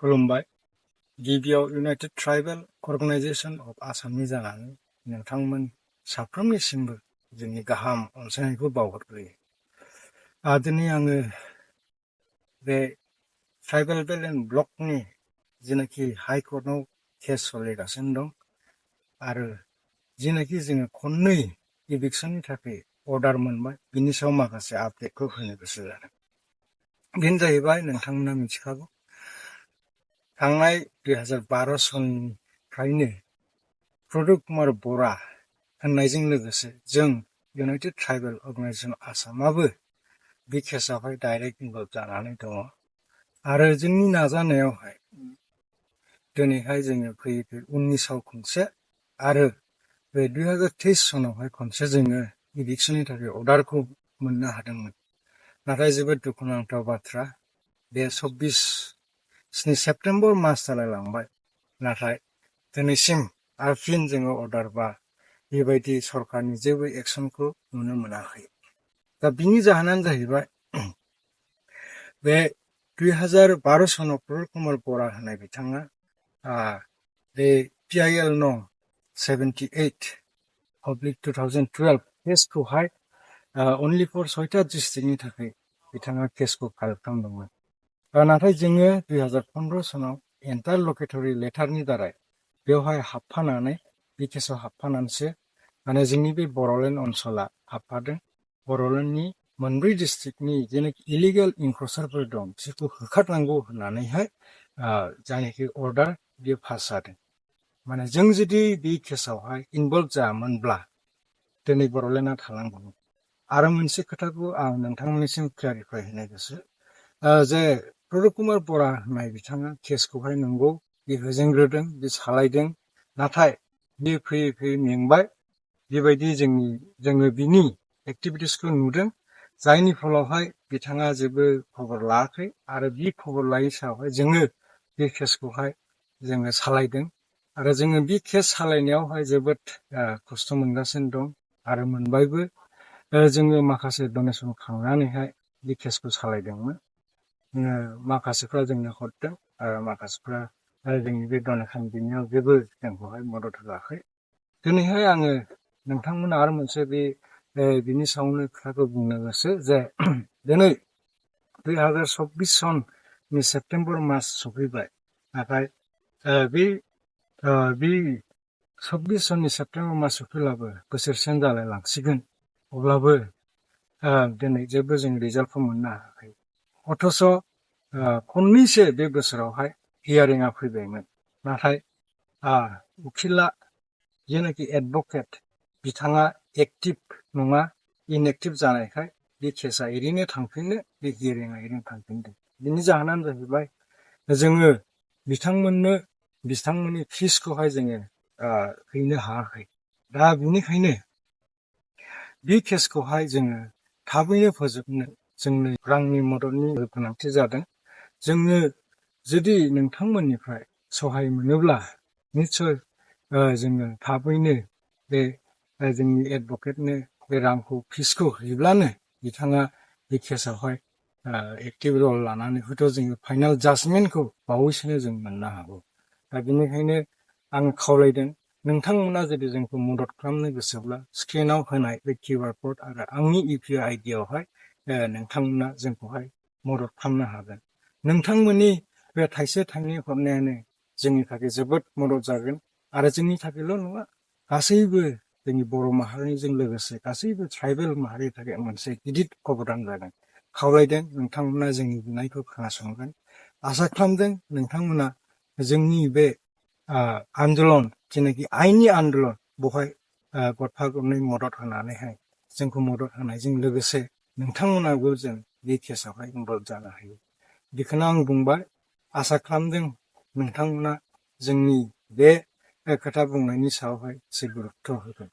खुलुमबाय गिबियाव United tribal organisation of आसामनि जानानै नोंथांमोन साफ्रोमनिसिमबो जोंनि गाहाम अनसायनायखौ बावहरग्रोयो। दिनै आङो बे ट्राइबेल बेलेन्स ब्लकनि जेनाखि हाइ कर्टआव केस सोलिगासिनो दं आरो जेनाखि जोङो खननै इभिक्सननि थाखाय अर्डार मोनबाय बिनि सायाव माखासे आपडेटखौ होनो गोसो जादों। बेनो जाहैबाय नोंथांमोना मिथिखागौ थांनाय 2012 सननिफ्रायनो प्रदुर कुमार बरा होननायजों लोगोसे जों इउनाइटेड ट्राइबेल अर्गानाइजेशन आसामाबो बे केसावहाय डाइरेक्ट इनभल्भ जानानै दङ आरो जोंनि नाजानायावहाय दिनैहाय जोङो फैयै 19आव खनसे आरो बे 2023 सनावहाय खनसे जोङो इभिक्सननि थाखाय अर्डारखौ मोननो हादोंमोन। नाथाय जोबोद दुखुनांथाव बाथ्रा बे 24 सेप्तेम्बर मास जालायलांबाय नाथाय दिनैसिम आरो फिन जोङो अर्डार बा बेबायदि सरकारनि जेबो एक्सनखौ नुनो मोनाखै। दा बिनि जाहोनानो जाहैबाय बे 2012 सनाव प्रदुर कुमार बरा होननाय बिथाङा बे PIL नं 78/2012 केसखौहाय only for 6टा डिस्ट्रिक्टनि थाखाय बिथाङा केसखौ फाइल खालामदोंमोन। नाथाय जोङो 2015 सनाव इन्टारलकेटरि लेटारनि दारै बेवहाय हाबफानानै बे केसाव हाबफानानैसो माने जोंनि बे बर'लेण्ड ओनसोला हाबफादों। बर'लेण्डनि मोनब्रै डिस्ट्रिक्टनि जेनाखि इलिगेल इनक्रचारफोर दं बिसोरखौ होखारनांगौ होननानैहाय जायनाखि अर्डार बियो पास जादों। माने जों जुदि बे केसावहाय इनभल्भ जायामोनब्ला दिनै बर'लेण्डआ थालांगौमोन। आरो मोनसे खोथाखौ आं नोंथांमोननिसिम क्लियारिफाइ होनो गोसो जे प्रदुर कुमार बरा होननाय बिथाङा केसखौहाय नंगौ बे होजेनग्रोदों बे सालायदों नाथाय बे फैयै फैयै मेंबाय बेबायदि जोङो बिनि एक्टिभिटिसखौ नुदों जायनि फलावहाय बिथाङा जेबो खबर लायाखै आरो बे खबर लायै सायावहाय जोङो बे केसखौहाय जोङो सालायदों आरो जोङो बे केस सालायनायावहाय जोबोद खस्थ' मोनगासिनो दं आरो मोनबायबो। जोङो माखासे डनेसन खांनानैहाय बे केसखौ सालायदोंमोन। माखासेफ्रा जोंनो हरदों आरो माखासेफ्रा जोंनि बे डनेसन बिनियाव जेबो जोंखौहाय मदद होआखै। दिनैहाय आङो नोंथांमोना आरो मोनसे बिनि सायावनो खोथाखौ बुंनो गोसो जे दिनै 2024 सननि सेप्तेम्बर मास सफैबाय नाथाय बे 24 सननि सेप्तेम्बर मास सफैब्लाबो बोसोरसेयानो जालाय लांसिगोन अब्लाबो दिनै जेबो जों रिजाल्टखौ मोननो हायाखै। अथ'स' खननैसो बे बोसोरावहाय हियारिंआ फैबायमोन नाथाय उखिला जेनाखि एडभकेट बिथाङा एक्टिभ नङा इनएक्टिभ जानायखाय बे केसा ओरैनो थांफिनो बे हियारिंआ ओरैनो थांफिनदों। बिनि जाहोनानो जाहैबाय जोङो बिथांमोननि फिसखौहाय जोङो हैनो हायाखै। दा बिनिखायनो बे केसखौहाय जोङो थाबैनो फोजोबनो जोंनो रांनि मददनि गोनांथि जादों। जोङो जुदि नोंथांमोननिफ्राय सहाय मोनोब्ला निस्सय जोङो थाबैनो बे जोंनि एडभकेटनो बे रांखौ फिसखौ हैब्लानो बिथाङा बे केसावहाय एक्टिभ रल लानानै हयथ' जोङो फाइनाल जाजमेन्टखौ बावैसोनो जों मोननो हागौ। दा बेनिखायनो आं खावलायदों नोंथांमोना जुदि जोंखौ मदद खालामनो गोसोब्ला स्क्रिनाव होनाय बे किउआर कड आरो आंनि UPI आइडियावहाय नोंथांमोना जोंखौहाय मदद खालामनो हागोन। नोंथांमोननि बे थाइसे थाइनै हरनायानो जोंनि थाखाय जोबोद मदद जागोन आरो जोंनि थाखायल' नङा गासैबो जोंनि बर' माहारिजों लोगोसे गासैबो ट्राइबेल माहारिनि थाखाय मोनसे गिदिर अबदान जागोन। खावलायदों नोंथांमोना जोंनि बिनायखौ खोनासंगोन। आसा खालामदों नोंथांमोना जोंनि बे आन्दलन जेनाखि आइननि आन्दलन बेवहाय गरफा गरनै मदद होनानैहाय जोंखौ मदद होनायजों लोगोसे नोंथांमोनाबो जों बे केसावहाय इनभल्भ जानो हायो। बेखौनो आं बुंबाय। आसा खालामदों नोंथांमोना जोंनि बे खोथा बुंनायनि सायावहाय एसे गुरुत्थ' होगोन।